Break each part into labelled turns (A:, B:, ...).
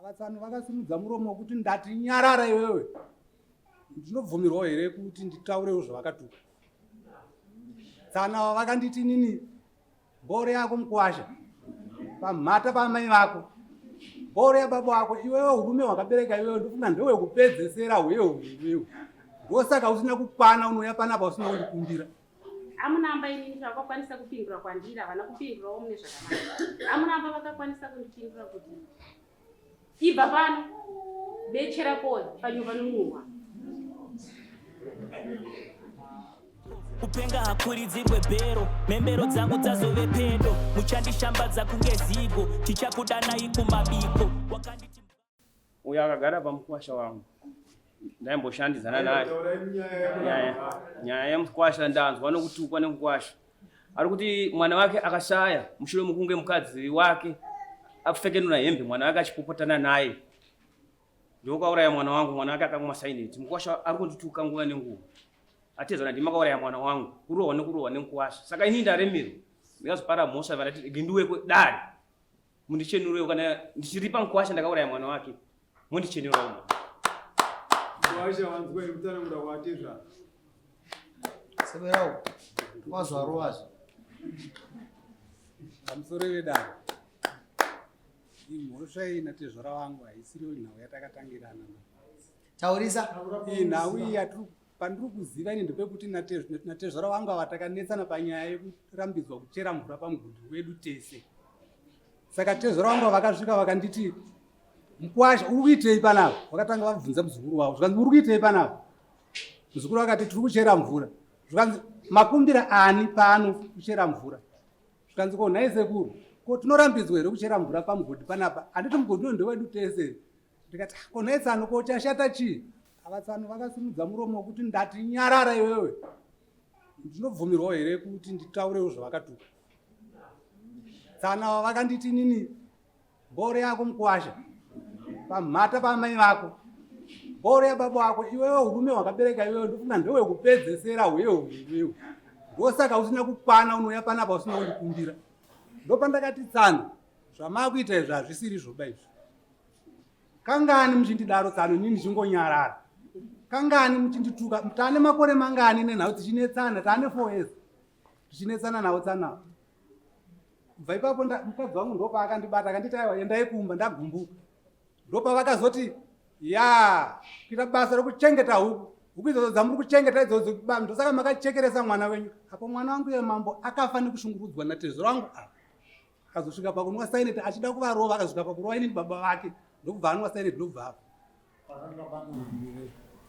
A: Avatsano vakasimudza muromo wekuti ndati nyarara iwewe. Ndinobvumirwawo here kuti nditaurewo zvavakatuka? Tsana ava vakanditi nini mboro yako mukuwasha pamhata paamai vako mboro yababa wako iwewe urume wakabereka iwewe ndofunga ndewekupedzesera hwewe iwewe ndosaka usina kukwana unouya panapa usina kundikumbira.
B: Amunamba inini zvavakakwanisa kupindura kwandiri havana kupindurawo mune zvakanaka. Amunamba vakakwanisa kundipindura kuti ibva pano bechera koi panyumba nonhuhwa.
C: Kupenga hakuridzirwe bhero, mhembero dzangu dzazove pedo, muchandishambadza kunge zigo, tichakudanai kumabiko. Wakanditi
D: Uyo akagara pamukwasha wangu ndaimboshandidzana naye nyaya yemukwasha ndanzwa nokutukwa nemukwasha ari kuti mwana wake akashaya mushure mekunge mukadzi wake apfekenura hembe mwana wake achipopotana naye ndokauraya mwana wangu mwana wake akamwa saineti mukwasha ari kundituka nguva nenguva atezvana ndimi makauraya mwana wangu kurohwa nekurohwa nemukwasha saka ini ndaremerwa ndikazopara mhosva vanati gindiwe dare mundichenurewo kana ndichiripa mukwasha ndakauraya mwana wake mundichenurawo mwana
E: Mukwasha wanzwa here kutsanangura kwatezvara?
F: Seberawo wazvarowazve.
A: Pamusoro vedare. Imhosva iyi natezvara wangu haisiriyo nhau yatakatangirana.
F: Taurisa.
A: Iyi nhau iyi yatiri Pandiri kuziva ini ndepekuti natezvara vangu ava takanetsana panyaya yekurambidzwa kuchera mvura pamugodhi wedu tese. Saka tezvara vangu ava vakasvika vakanditi mukwasha uri kuitei panapa? Vakatanga vabvunza muzukuru wavo zvikanzi uri kuitei panapa? Muzukuru akati tiri kuchera mvura. Zvikanzi makumbira ani pano kuchera mvura? Zvikanzi ko nhai sekuru ko tinorambidzwa here kuchera mvura pamugodhi panapa? Handiti mugodhi uno ndewedu tese. Ndikati ah, ko nhai tsano ko chashata chii? Ava tsano vakasimudza muromo wekuti ndati nyarara iwewe. Ndinobvumirwawo here kuti nditaurewo zvavakatuka? Tsano ava vakanditi nini mboro yako mukuwasha pamhata paamai vako mboro yababa wako iwewe urume wakabereka iwewe ndofunga ndewekupedzesera hwewe iwewe ndosaka usina kukwana unouya panapa usina kundikumbira ndopandakati tsano zvamakuita izvi hazvisiri zvoba izvi Kangani muchindidaro tsano inini ndichingonyarara? Kangani muchindituka? Tane makore mangani nenhau dzichinetsana? Tane 4 years tichinetsana navo tsana. Kubva ipapo mukadzi wangu ndopaakandibata akanditi aiwa endai kumba ndagumbuka. Ndopavakazoti ya kuita basa rokuchengeta huku huku idzodzo dzamuri kuchengeta idzodzo ndosaka makachekeresa mwana wenyu apo mwana wangu yemambo akafa nekushungurudzwa natezvero wangu apa akazosvika pakunwa saineti achida kuvarova akasvika pakurova inini baba vake ndokubva anwa saineti ndokubva afa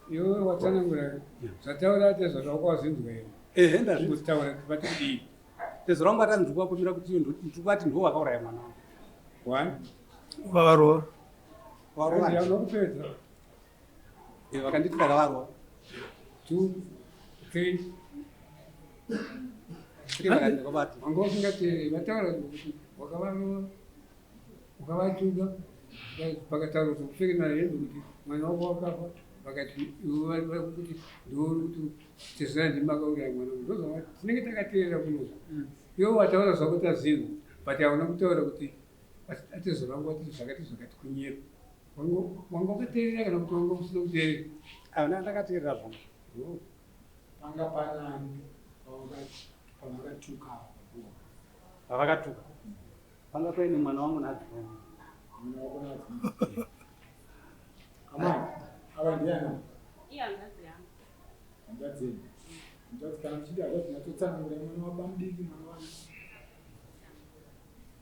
E: iwe watsanangura zvataura tezvara wako wazvinzwa here
A: ehe ndazvinzwa
E: vati kudii
A: tezvara wangu atanzwa kumira kuti ndikuvati ndiwo wakauraya mwana wangu
E: one
F: vavarova
A: varova
E: unokupedza
A: eh, vakanditi ndakavarova
E: two three Wanga usingateereri vataura kuti wakavarova ukavatuka pakataurwa zvekupfekena hembe kuti mwana wako wakafa vakati iwe kuti ndiwe uri kuti tezvara ndimi makauraya mwana wangu ndozvava tinenge takateerera kunoku mm. iwe wataura zvako tazinwa but hauna kutaura kuti atezvara vangu vati zvakati zvakati kunyepa wanga wakateerera kana kuti wanga usina kuteerera
A: hauna ndakateerera zvangu oh.
E: Panga panani pavakatuka
A: pavakatuka panga paine mwana wangu naadzimai
E: mwana wako naadzimai amai ava ndiana
B: ihanzvadzi yangu
E: hanzvadzi yenyu hanzvadzi kana muchiti hanzvadzi nyatsotsanangura mwana wabamudiki mwana wani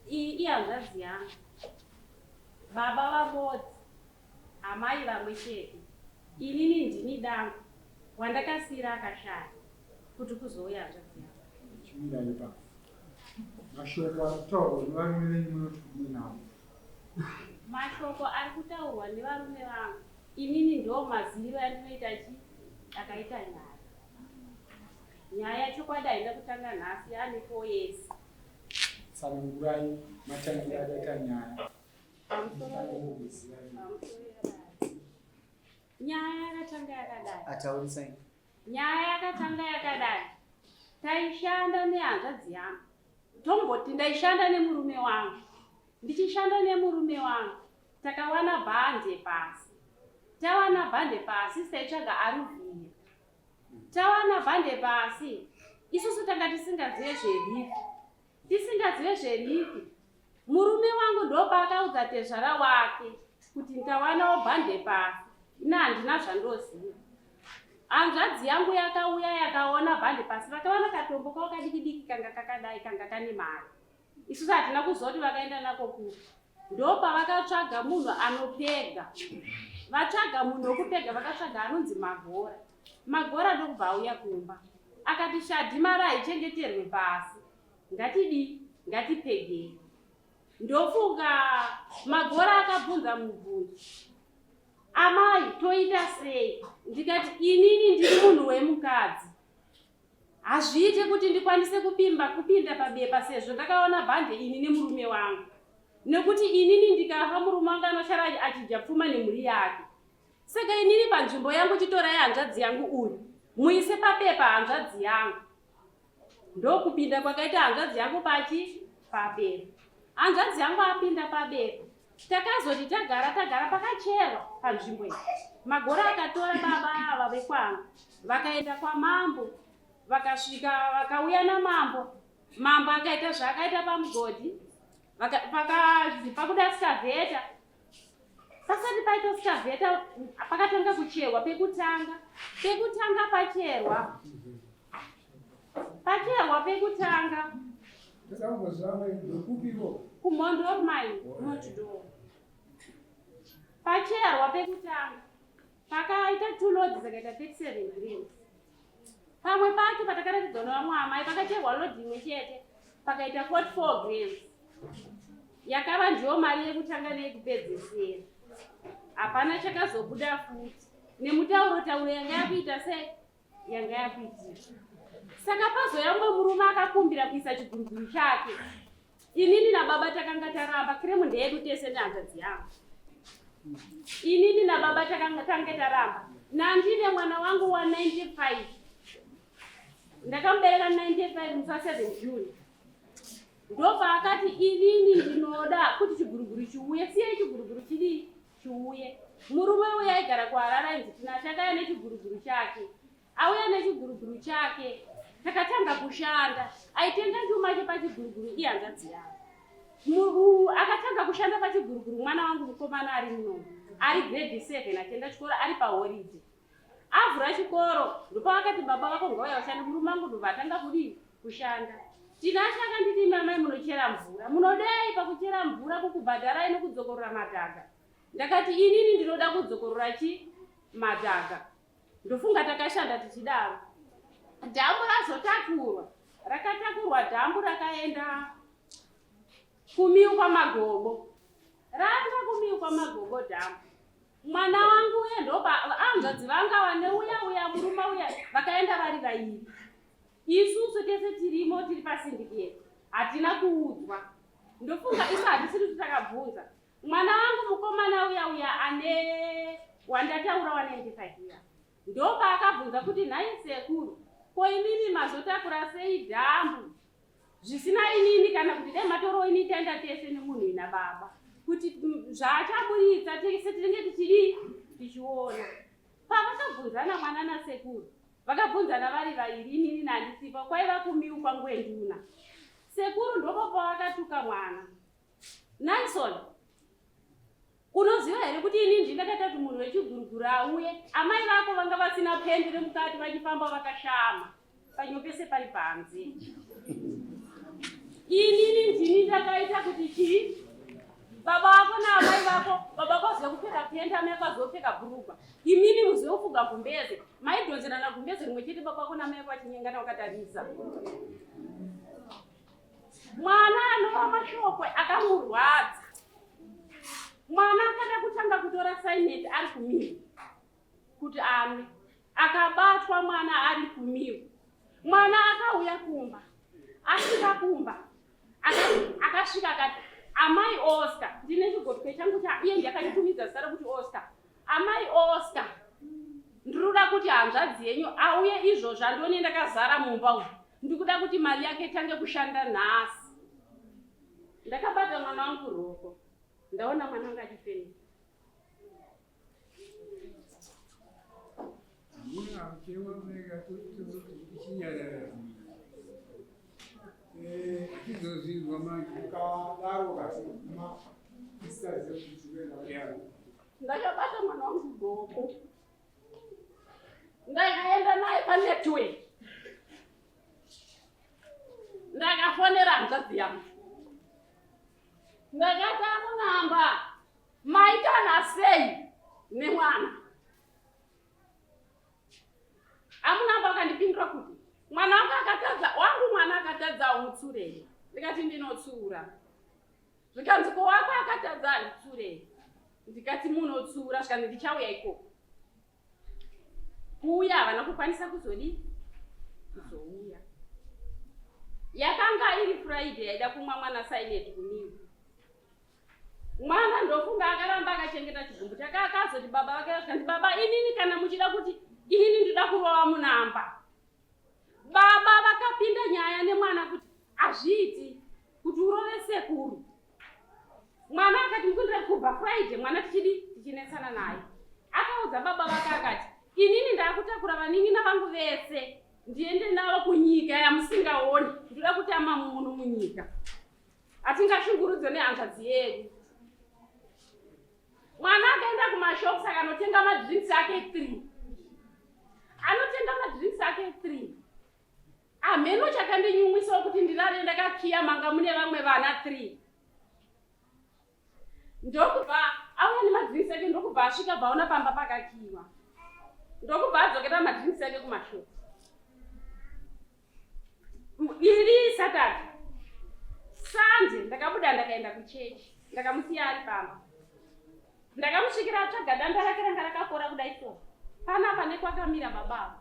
B: iyi ihanzvadzi yangu baba vabodzi Amai vamwe chete. Inini ndini dangwe wandakasiira akashaya kuti kuzouya hanzvadzi yangu.
E: Chimirai ipapo. Mashoko ari kutaurwa nevarume venyu munoti kudii nawo?
B: Mashoko ari kutaurwa nevarume vangu inini ndo maziviro andinoita chi akaita nyaya. Nyaya chokwadi haina kutanga nhasi yaane 4 years.
E: Tsanangurai matangiro akaita nyaya.
B: Nyaya yakatanga yakadai.
F: Ataurisai.
B: Nyaya yakatanga yakadai. Taishanda nehanzvadzi yangu. Tomboti ndaishanda nemurume wangu. Ndichishanda nemurume wangu. Takawana bhande pasi. Tawana bhande pasi taitsvaga aruvhiya. Tawana bhande pasi. Isusu tanga tisingazive zverifi. Tisingazive zverifi. Murume wangu ndopaakaudza tezvara wake kuti ndawanawo bhande pasi. Ini handina zvandoziva. Hanzvadzi yangu yakauya yakaona bhande pasi vakawana katombo kavo kadiki diki kanga kakadai kanga kane mari. Isusu hatina kuziva kuti vakaenda nako kupi. Ndopavakatsvaga munhu anopega. Vatsvaga munhu wekupega vakatsvaga anonzi Magora. Magora ndokubva auya kumba. Akati Shadhi mari haichengeterwe pasi. Ngatidii? Ngatipegei. Ndofunga Magora akabvunza mubvunzo. Amai toita sei? Ndikati inini ndiri munhu wemukadzi. Hazviite kuti ndikwanise kupimba kupinda pabepa sezvo ndakaona bhande ini nemurume wangu. Nekuti inini ndikafa murume wangu anoshara achidya pfuma nemhuri yake. Saka inini panzvimbo yangu chitorai hanzvadzi yangu uyu muise pabepa hanzvadzi yangu. Ndokupinda kwakaita hanzvadzi yangu pachi pabepa. Hanzvadzi yangu apinda pabepa. Takazoti tagara tagara pakacherwa panzvimbo iyi. Magora akatora baba ava vekwangu vakaenda kwamambo vakasvika vakauya namambo. Mambo akaita zvaakaita pamugodhi pakazi pakuda skavheta. Pasati paita skavheta pakatanga kucherwa pekutanga. Pekutanga pacherwa. Pacherwa pekutanga. Kumhondoro mai Motidoro. Pacherwa pekutanga pakaita two loads dzakaita 37 grams. Pamwe pacho patakaratidzwa nevamwe amai pakacherwa load imwe chete pakaita 44 grams. Yakava ndiyo mari yekutanga neyekupedzisira. Hapana chakazobuda futi. Nemutauro tauro yanga yakuita sei? Yanga yakuitika. Saka pazouya mumwe murume akakumbira kuisa chiguruguru chake. Inini nababa takanga taramba, kiremu ndeyedu tese nehanzvadzi yangu. Inini nababa takanga tange taramba. Nandine mwana wangu wa 95. Ndakamubereka 95 musi wa 7 June. Ndopaakati inini ndinoda kuti chiguruguru chiuye, siyai chiguruguru chidii chiuye. Murume uya aigara kuHarare ainzi Tinashe akauya nechiguruguru chake. Auya nechiguruguru chake takatanga kushanda. Aitenga chuma chepachiguruguru ihanzvadzi yangu. Akatanga kushanda pachiguruguru mwana wangu mukomana ari muno ari grade 7 achienda chikoro ari paholiday. Avhura chikoro ndopavakati baba vako ngauya ushande. Murume wangu ndobva atanga kudii kushanda. Tinashe akanditi imi amai munochera mvura munodei pakuchera mvura kukubhadharai nokudzokorora madhaga. Ndakati inini ndinoda kudzokorora chi madhaga. Ndofunga takashanda tichidaro. Dhamu razotakurwa, rakatakurwa dhamu rakaenda kumiu kwamagobo. Raenda kumiu kwamagobo dhamu. Mwana wangu uye ndopa hanzvadzi vanga wane uya uya murume uya vakaenda vari vairi. Isusu tese tirimo tiri pasindiketi hatina kuudzwa. Ndofunga isu hatisiri takabvunza. Mwana wangu mukomana uya uya ane wandataura wa 95 uya ndopaakabvunza kuti nhai sekuru ko imimi mazotakura sei dhambu zvisina inini kana kuti dai matoro ini taenda tese nemunhu ina baba kuti zvaachaburitsa tese tinenge tichidii tichiona. Pavakabvunzana mwana nasekuru vakabvunzana vari vairi inini nandisipo kwaiva kumiu kwangwenduna. Sekuru ndopo pavakatuka mwana. Nison, unoziva here kuti ini ndini ndakaita kuti munhu wechiguruguru auye? Amai vako vanga vasina pendi remukati vachifamba vakashama panyo pese pari panze. Inini ndini ndakaita kuti chii? Baba vako naamai vako, baba vako vaziva kupfeka pendi, amai vako vaziva kupfeka bhurugwa. Imimi muzive kufuga gumbeze. Maidhonzerana gumbeze rimwe chete baba vako naamai vako vachinyengana vakatarisa. Mwana anova mashoko akamurwadza. Mwana akada kutanga kutora saineti ari kumiwa kuti anwe. Akabatwa mwana ari kumiwa. Mwana akauya kumba. Asvika kumba akasvika akati amai Oscar ndine chigotwe changu cha iye ndiye akanditumidza zita rekuti Oscar. Amai Oscar ndinoda kuti hanzvadzi yenyu auye izvozvo andione ndakazara mumba umu. Ndikuda kuti mari yake itange kushanda nhasi. Ndakabata mwana wangu ruoko. Ndaona mwana wangu achifemera.
E: Chinyarara. Tizozvinzwa manje.
G: Ukadaro ukatoguma usingazive kuti unoenda
E: Yeah.
B: Ndakabata mwana wangu goko, ndakaenda naye panetwork, ndakafonera hanzvadzi yangu, ndakati amunamba maitana sei nemwana. Amunamba akandipindura kuti mwana wangu akatadza, wangu mwana akatadza aumutsurei. Ndikati ndinotsura. Zvikanzi ko wako akatadza anditsurei. Ndikati munotsura. Zvikanzi ndichauya ikoko. Kuuya havana kukwanisa kuzodii, kuzouya. Yakanga iri Friday yaida kumwa mwana Silent kumiwa. Mwana ndofunga akaramba akachengeta chigumbu chake, akazoti baba vake vakanzi baba inini kana muchida kuti inini ndoda kurova munamba. Baba vakapinda nyaya nemwana kuti hazviiti kuti urove sekuru. Mwana akati mukundira kubva Friday mwana tichidi tichinetsana naye. Akaudza baba vake akati inini ndakutakura vanin'ina vangu vese ndiende navo kunyika yamusingaoni, ndoda kutama muno munyika. Hatingashungurudzwe nehanzvadzi yedu. Mwana akaenda kumashops akanotenga madrinks ake 3. Anotenga madrinks ake 3. Hameno chakandinyumwisawo kuti ndirare ndakakiya manga mune vamwe vana 3. Ndokubva auya nemadrinks ake, ndokubva asvika bvaona pamba pakakiwa. Ndokubva adzokera madrinks ake kumashops. Iri Saturday. Sunday ndakabuda ndakaenda kuchechi. Ndakamusiya ari pamba. Ndakamusvikira atsvaga danda rake ranga rakakora kudai so. Panapa nekwakamira baba ava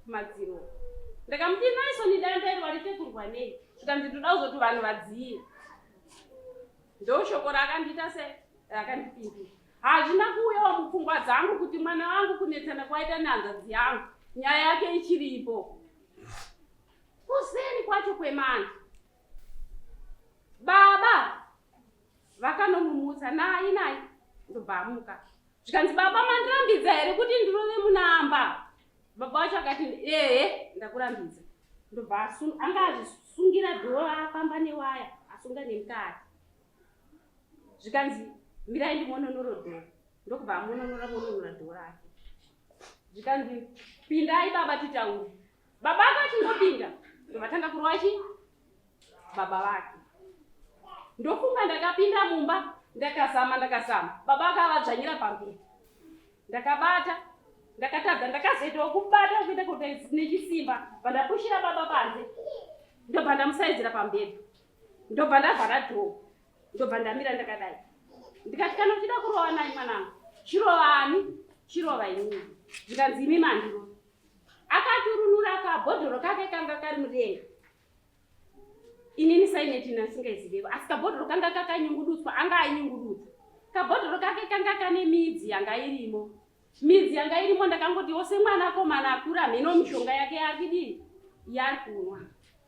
B: kumadziro. Ndakamuti Naison danda iri waritekurwa nei? Zvikanzi ndoda kuzoti vanhu vadziye. Ndoshoko rakandiita se rakandipindura. Hazvina kuuyawo mupfungwa dzangu kuti mwana wangu kunetsana kwaita nehanzvadzi yangu. Nyaya yake ichiripo. Kuseni kwacho kwemana baba vakanomumutsa nayi nayi ndobva amuka. Zvikanzi baba mandirambidza here kuti ndirove munamba? Baba wacho akati ehe ndakurambidza. Ndobva anga azvisungira dhoo afamba newaya asunga nemukati. Zvikanzi mirai ndimononoro dhoo. Ndokubva amononora mononora dhoo rake. Zvikanzi pindai baba titaure. Baba akachingopinda ndovatanga kurova chi baba vake. Ndofunga ndakapinda mumba ndakazama ndakazama baba akavadzvanyira pamberi. Ndakabata ndakatadza ndakazoitawo kubata kuita kuti nechisimba pandapushira baba panze ndobva ndamusaidzira pamberi ndobva ndavhara dhoo ndobva ndamira ndakadai ndikati kana uchida kurova nai mwanangu chirovani chirova inini. Zvikanzi imi mandirova. Akaturunura kabhodhoro kake kanga kari mudenga. Inini saineti ndisingaizivevo asi kabhodhoro kanga kakanyungudutswa anga ainyungudutsa. Kabhodhoro kake kanga kane midzi yanga irimo. Midzi yanga irimo ndakangoti wose mwana akomana akura mhino mishonga yake yaakidii yaari kunwa.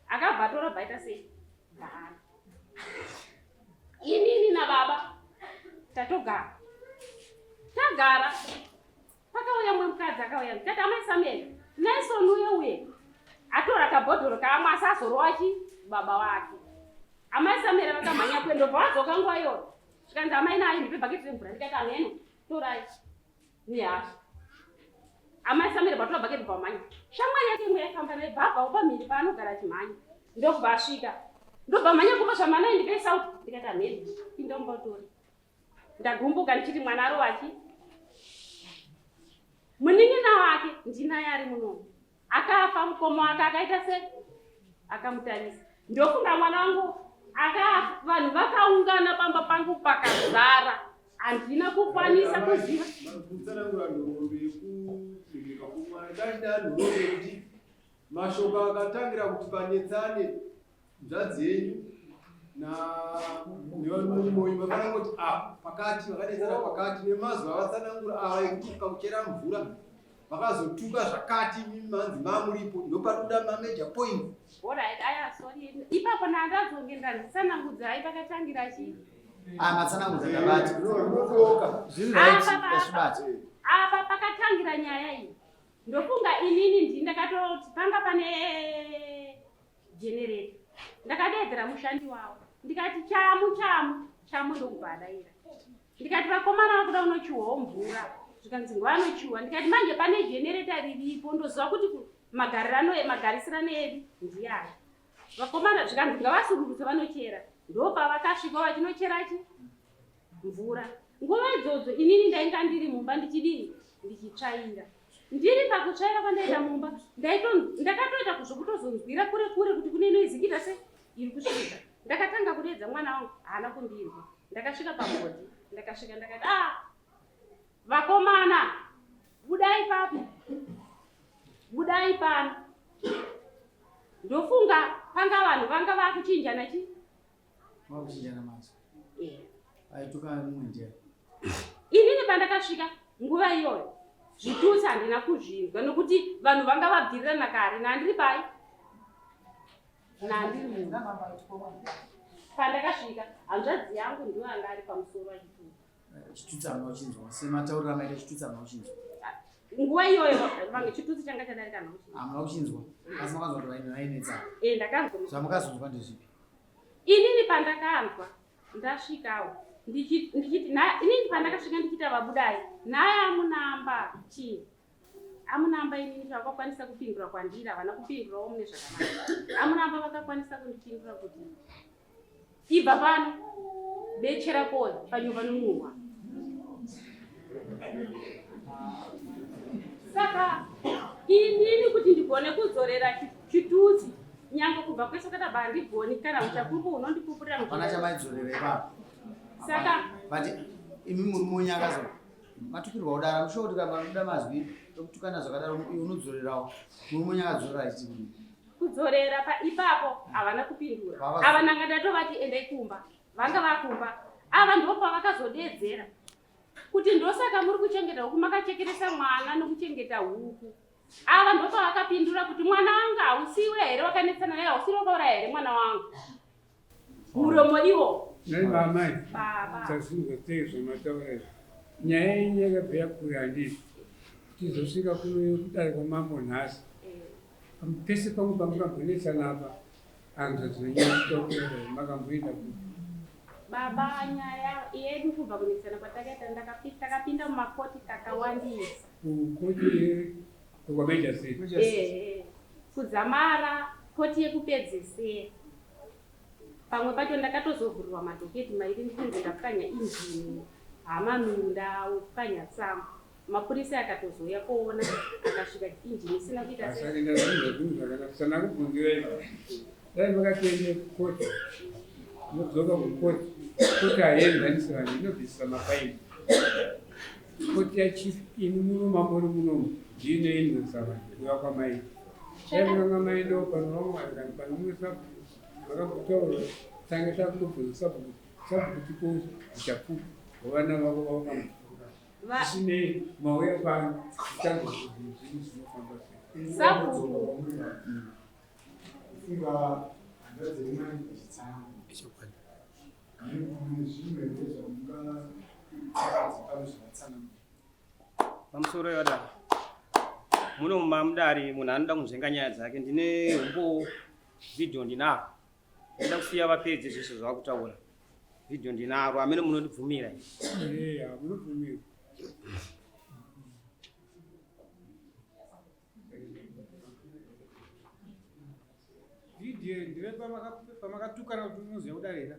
B: Akabva atora bvaita sei? Bvaana. Inini nababa tatogara. Tagara. Pakauya mumwe mukadzi akauya ndikati amai Samuel, Nelson uye uye atora kabhodhoro kaamwe asi azorova chi baba wake. Amai Samuel vakamhanya kuenda ndobva vadzoka nguva iyoyo. Zvikanzi amai naye ndipe bhaketi remvura ndikati ameno torai nehasha. Amai Samuel vatora bhaketi bva vamhanya. Shamwari yake imwe yaifamba naye bva abvawo pamhiri paanogara achimhanya. Ndokubva asvika. Ndobva mhanya kumba zvamanai ndipe sauti ndikati ameno pinda mumba utore. Ndagumbuka ndichiti mwana arova chi munin'ina wake ndinaye ari munomu akafa mukoma wake akaita se akamutarisa. Ndofunga mwana wangu akafa vanhu vakaungana pamba pangu pakazara handina kukwanisa kuziva.
G: Kutsanangura nhoroondo yekudzokeka kwomwana ndachida nhoroondo yekuti mashoko akatangira kuti panetsane nzvadzi yenyu na nevarume vafanira kuti apa pakati vakanetsana pakati nemazuva avatsanangura ava ekuti pakuchera mvura vakazotuka zvakati manzi mamuripo ndopatoda mamajor points.
B: Alright, aya sorry. Ipapo ndandazonge ndazitsanangudzai pakatangira chi.
F: Ah, matsanangudza ndabata.
G: Rinokoka.
F: Zviri right,
B: Apa
F: ndazvibata.
B: Apa pakatangira nyaya iyi. Ndofunga inini ndini ndakatoti panga pane generator, ndakadeedzera mushandi wavo ndikati chamu chamu chamu, ndokubva adaira. Ndikati vakomana vakuda unochiwawo mvura, zvikanzi ngavanochiwa. Ndikati manje pane generator riripo, ndoziva kuti magarisirano edu ndiyayo. Vakomana zvikanzi ngavasururutse vanochera. Ndopavakasvika vachinochera chi mvura. Nguva idzodzo inini ndainga ndiri mumba ndichidii, ndichitsvaira. Ndiri pakutsvaira kwandaita mumba, ndakatoita zvokutozonzwira kure kure kuti kune noizikita se iri kusvika. Ndakatanga kudeedza mwana wangu, haana kundinzwa. Ndakasvika pamugodhi, ndakasvika ndakati, ah, vakomana, budai papi, budai pano. Ndofunga panga vanhu vanga vakuchinjana chi
F: Vakuchinjana mazwi. Aituka mumwe ndiye.
B: Inini pandakasvika nguva iyoyo zvitutsi handina kuzvinzwa nokuti vanhu vanga vabvirirana kare. Nandiri pai, nandiri munhu. Pandakasvika hanzvadzi yangu ndiyo anga ari pamusoro achituka.
F: Chitutsi hamuna kuchinzwa sematauriro amaita, chitutsi hamuna kuchinzwa.
B: Nguva iyoyo vange chitutsi changa chadarika, hamuna kuchinzwa.
F: Hamuna kuchinzwa, asi makanzwa kuti vaine vainetsa.
B: Eh, ndakanzwa.
F: Zvamakazonzwa ndezvipi?
B: Inini pandakanzwa ndasvikawo ndichiti inini pandakasvika ndichiti avabudai naye amunamba chii amunamba, inini chavakakwanisa kupindura kwandiri havana kupindurawo mune zvakanaka. Amunamba vakakwanisa kundipindura kuti ibva pano, bechera koi panyumba nonhuhwa. Saka inini kuti ndigone kudzorera chitutsi nyange kubva kwese kwakabva handigoni, kana uchapupu unondipupurira.
F: Hapana chamaidzorera ipapo.
B: Saka
F: but imi murume wenyu akazo matukirwa kudaro, musho kuti kana unoda mazwi ekutukana zvakadaro, iwe unodzorerawo. Murume wenyu akadzorera achiti kudii?
B: Kudzorera ipapo havana kupindura. Ava nanga ndatovati endai kumba, vanga vakumba. Ava ndo pavakazodedzera kuti ndosaka muri kuchengeta huku, makachekeresa mwana nokuchengeta huku. Ava ndo pavakapindura kuti mwana wangu hausiwe here wakanetsana naye, hausiri wakauraya here mwana wangu? Muromo iwo.
E: Nai vamai,
B: Baba.
E: Tazinzwa sei zvamataura izvi. Nyaya yenyu yakabva yakura, handiti? Tizosvika kuno kudare kwamambo nhasi. Pese pamwe pamukambonetsana apa, hanzvadzi dzenyu makamboenda ku
B: Baba, nyaya yedu kubva kunetsana kwatakaita, takapinda mumakoti kakawandisa.
E: Kukoti kwaMajor sei?
B: Ehe, kudzamara koti yekupedzesera. Pamwe pacho ndakatozovhurirwa madhoketi mairi ndichinzi ndapwanya injini, hama minda wopwanya tsamba. Mapurisa akatozouya kuona, akasvika injini isina kuita sei.
E: Asati ndazvinzwa zvinhu zvakanaka sana kubvunzira izvi. Dai makatoende kukoti, modzoka kukoti. Koti haienzanisi vanhu, inobvisisa mafaini. Koti yachief ini muno mamuri munomu ndiyo inoenzanisa vanhu kuuya kwamai. Dai makanga maendawo pano vamwari kana pano mumwe sabhuku, makambotaura tange takutobvunza sabhuku, sabhuku tipo uchapupu hwevana vavo vavakambotora. Zvisinei mauya pano, tichanzwa kuti zvinhu zvinofamba sei.
B: Sabhuku.
H: Kufunga hanzvadzi yenyu ichitsanangura mune zvimwe here zvamungaadzi pano zvavatsanangura?
D: Pamusoro yodaro, muno mamudari munhu anoda kunzvenga nyaya dzake. Ndine umbowo, vhidhiyo ndinaro. Ndinoda kusiya vapedze zvese zvavakutaura. Vhidhiyo ndinaro, amene munondibvumira.
E: Eya, munobvumira.
A: Vhidhiyo ndive pamakatukana kuti unoziva kudarika?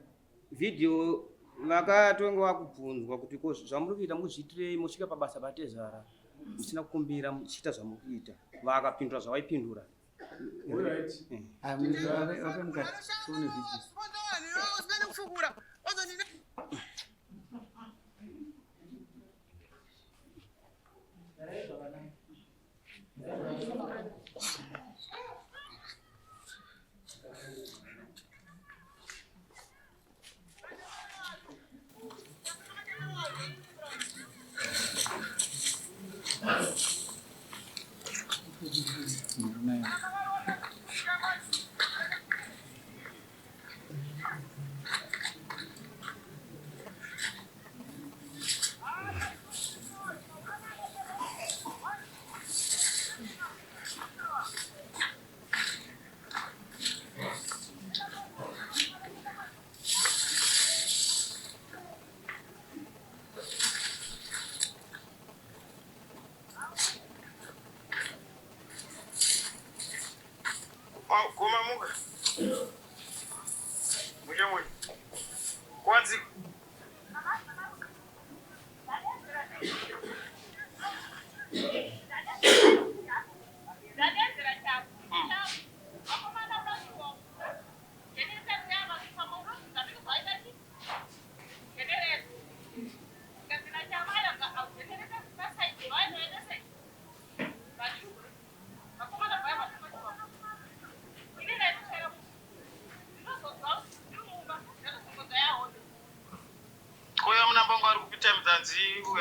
D: Vhidhiyo vakatonge vakubvunzwa kuti ko zvamuri kuita muzviitirei, mosvika pabasa patezvara musina kukumbira, muchiita zvamuri kuita. Vakapindura zvavaipindura.
H: Alright.
F: Vape mukati tione vhidhiyo.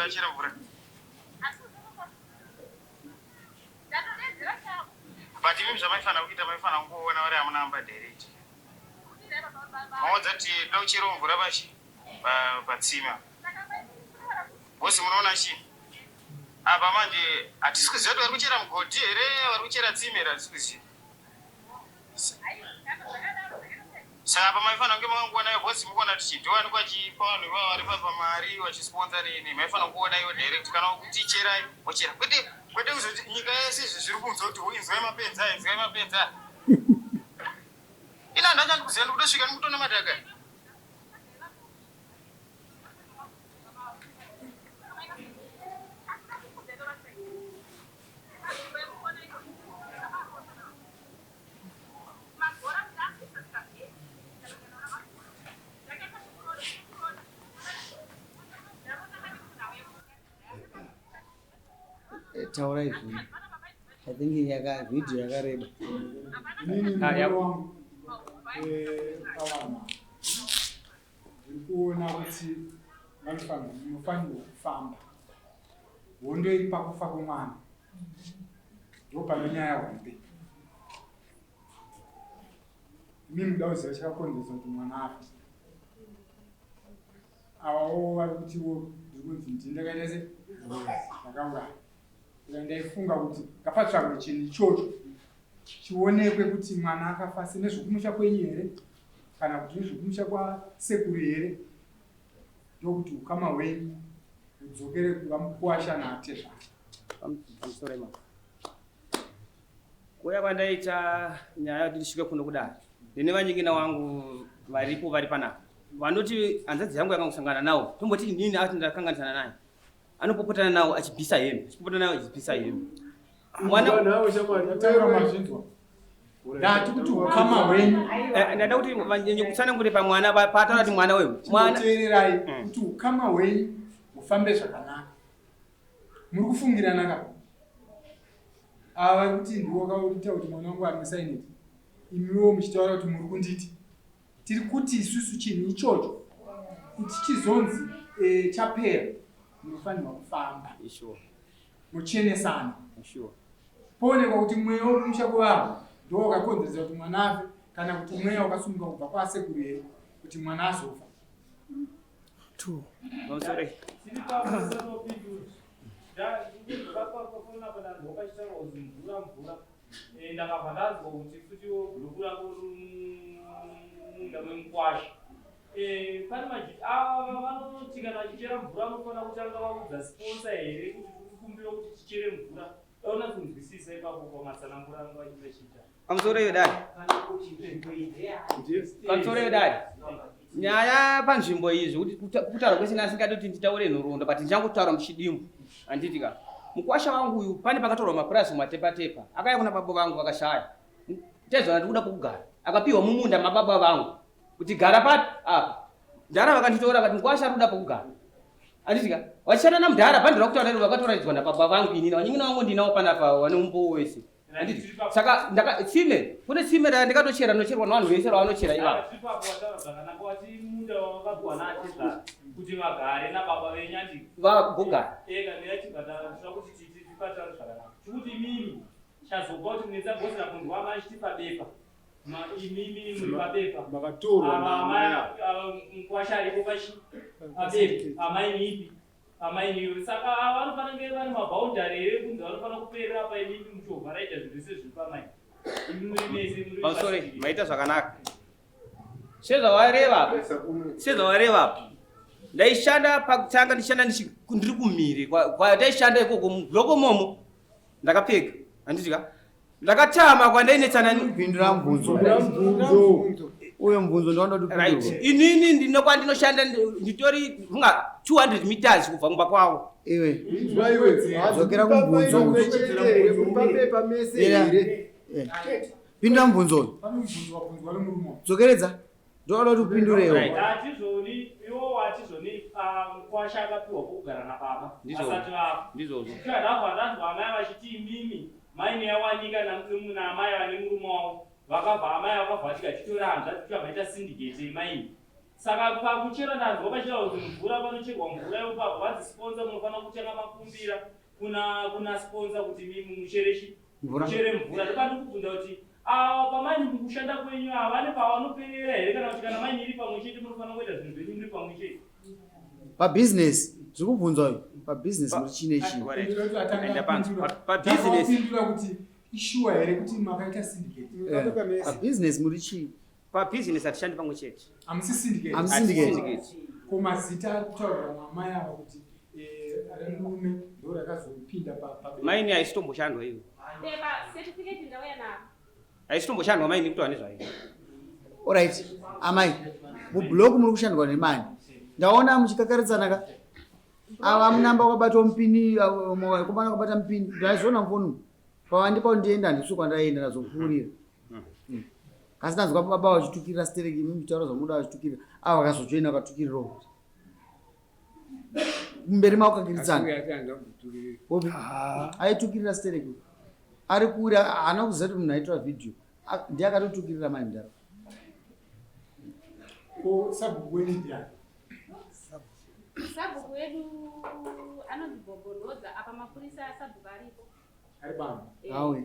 I: vachere mvura? But imi zvamaifanira kuita maifanira kungoona vari hamuna amba direct. Maudza kuti toda kucherawo mvura pachi patsime. Bosi munoona chii? Apa manje hatisi kuziva kuti vari kuchera mugodhi here, vari kuchera tsime here, hatisi kuziva. Saka apa maifanira kunge makangoona ivo bosi mukuona kuti chidhiwanikwa chipa vanhu ivava vari papa mari vachisponsa nini maifanira kuona ivo direct kana kuti cherai vochera kwete kwete kuzoti nyika yese izvi zviri kunzwa kuti inzwai mapenzi aya inzwai mapenzi aya ina handachandi kuziva ndikutosvika ndikutona madhaka
F: Eh, taurai zvinhu i think yaka video yakareba
H: Inini
D: Ah, ya-
H: murume wangu eh, pavanhu ndiri kuona kuti vanofanirwa munofanirwa kufamba hondo iri pakufa kwemwana ndopane nyaya hombe imi muda kuziva chakakonzeresa kuti mwana afe avawo vari kutiwo ndiri kunzi ndini ndakaita se ndakauraya saka ndaifunga kuti ngapatsvagwe chinhu ichocho chionekwe kuti mwana akafa se nezvekumusha kwenyu here kana kuti nezvekumusha kwasekuru here ndokuti ukama hwenyu hudzokere kuva mukuwasha naatezvara.
D: Pamusoro ipapo. Kuuya kwandaita nyaya kuti ndisvike kuno kudare ndine vanyin'ina wangu varipo vari panapa vanoti hanzvadzi yangu yakangosangana nawo tomboti inini ati ndakanganisana naye anopopotana nawo achibvisa hembe achipopotana nawo achibvisa hembe mwana
H: Taura mazvinzwa. Ndati kuti ukama hwenyu
D: Eh, ndada kuti vanyanye kutsanangure pamwana paataura kuti mwana wewe mwana
H: teererai kuti ukama hwenyu hufambe zvakanaka. Muri kufungirana ka? Ava vari kuti ndiwo wakaita kuti mwana wangu anwe saineti. Imiwo muchitaura kuti muri kunditi. Tiri kuti isusu chinhu ichocho kuti chizonzi eh, chapera munofanirwa kufamba
D: Sure,
H: muchenesana.
D: sure.
H: Poonekwa kuti mweya wekumusha kwevanhu ndiwo wakakonzeresa kuti mwana afe kana kuti mweya wakasumuka kubva kwasekuru here kuti mwana azofa.
D: Pamusoro
J: ndakabva ndanzwa kuti futiwo bhuruku rako munda memukwasha pane majiti ava vanoti kana vachichera mvura vanofanira kutanga vaudza sponsor here kuti tikukumbira kuti tichere mvura daona kunzwisisa ipapo pamatsanangura anga vachiita
D: pamusoro iyo dare pamusoro iyo dare nyaya panzvimbo iyi zvekuti kutaura kwese asingadi kuti nditaure nhoroondo but ndichangotaura muchidimbu handiti ka mukwasha wangu uyu pane pakatorwa mapurazi mumatepatepa akauya kuna baba vangu vakashaya tezvana ndikuda pokugara akapiwa mumunda mababa vangu kuti gara papi apa mudhara vakanditora vakati mukwasha ari kuda pokugara handiti ka vachishanda namudhara bhandira kutaura iro vakatoraidzwa nababa vangu inini vanyin'ina vangu ndinawo panapa vane umbowo wese handiti saka ndaka tsime kune tsime randikatochera rinocherwa nevanhu vese ravanochera ivavo
J: ipapo wataura zvakanaka wati munda wakapiwa naatezvara kuti vagare nababa venyu andi
D: vagogara
J: ega ndinachibva kuti tipataure zvakanaka tikuti imimi chazopa kuti munetsa bhosi rakunzwa amai achitipa bepa imimi muri pabepa
H: Makatorwa
J: Ava amai ava mukwasha aripo pachi pabepa amai nipi amai niwe saka ava vanofanira kunge vane maboundary here kunzi vanofanira kuperera pa imimi muchovha raita zvinhu zvese zviri pamai imi muri mese muri
D: pamusoro
J: pasiri.
D: maita zvakanaka sezvawareva sezvawareva ndaishanda pakutanga ndichishanda ndiri kumhiri kwataishanda ikoko mubuloko momo ndakapfeka handiti ka ndakatama kwandainetsana
F: pindura mubvunzo uyo mubvunzo ndowanda
D: right
F: kuti
D: inini ndino kwandinoshanda nditori kunga 200 meters kubva kumba kwavo
F: iwe dzokera kumubvunzo
G: papepa mese
F: Ira.
G: here
F: Eh. pindura mubvunzo uyu
H: Pane mubvunzo wabvunzwa nemurume wangu.
F: dzokeredza ndoda kuti upindurewo
D: Right.
J: Hatizvoni iwo hatizvoni mukwasha akapiwa pokugara nababa
D: Ndizvozvo.
J: asati vafa
D: ndizvozvo
J: ndabva ndanzwa amai vachiti imimi maini yawanika naamai vane murume wavo vakabva amai vakabva vatika titora hanzvadzi tikabva ita syndicate yemaini Saka pakuchera ndanzwa pachitaurwa kuti mvura panocherwa mvura ipapo vanzi sponsor munofanira kutanga makumbira kuna kuna sponsor kuti mimi muchere chi muchere mvura. Ndopandikubvunza kuti ava pamaini mukushanda kwenyu ava vane pavanoperera here kana kuti kana maini iri pamwe chete munofanira kuita zvinhu zvenyu muri pamwe chete.
F: Pabusiness zviri kubvunzwa uyu pabusiness muri chii nechii.
D: Pabusiness
H: kuti ishuwa here kuti makaita syndicate.
F: Pabusiness muri chii?
D: Pabusiness hatishandi pamwe chete.
H: Hamusi syndicate.
F: Hamusi syndicate.
H: Ko mazita ari kutaurwa namai ava kuti eh, remurume ndo rakazopinda pa pa
D: Maini haisi tomboshandwa iyo.
B: Beba certificate ndauya naro.
D: Haisi tomboshandwa maini kutaura nezvayo.
F: Alright, amai. Mublock muri kushandwa nemani. Ndaona muchikakaritsana ka. Ava munamba wakabatwa mupini, mukomana wakabata mupini. Ndaizoona mufoni. Pavandipa ndienda handisi kwandaenda ndazopfuurira. Mm. Kasi ndanzwa baba vachitukirira stereki imi muchitaura zvamunoda vachitukirira. Ava vakazojoina vakatukirirawo futi. Mberi makakiridzana. Opi? Aitukirira stereki. Ari kure haana kuziva kuti munhu aitora video. Ndiye akatotukirira mai mudhara.
H: Ko sabhuku wenyu ndiani?
B: Sabhuku wedu anonzi Bobonodza apa mapurisa asabhuku aripo.
H: Ari pano.
F: Auya.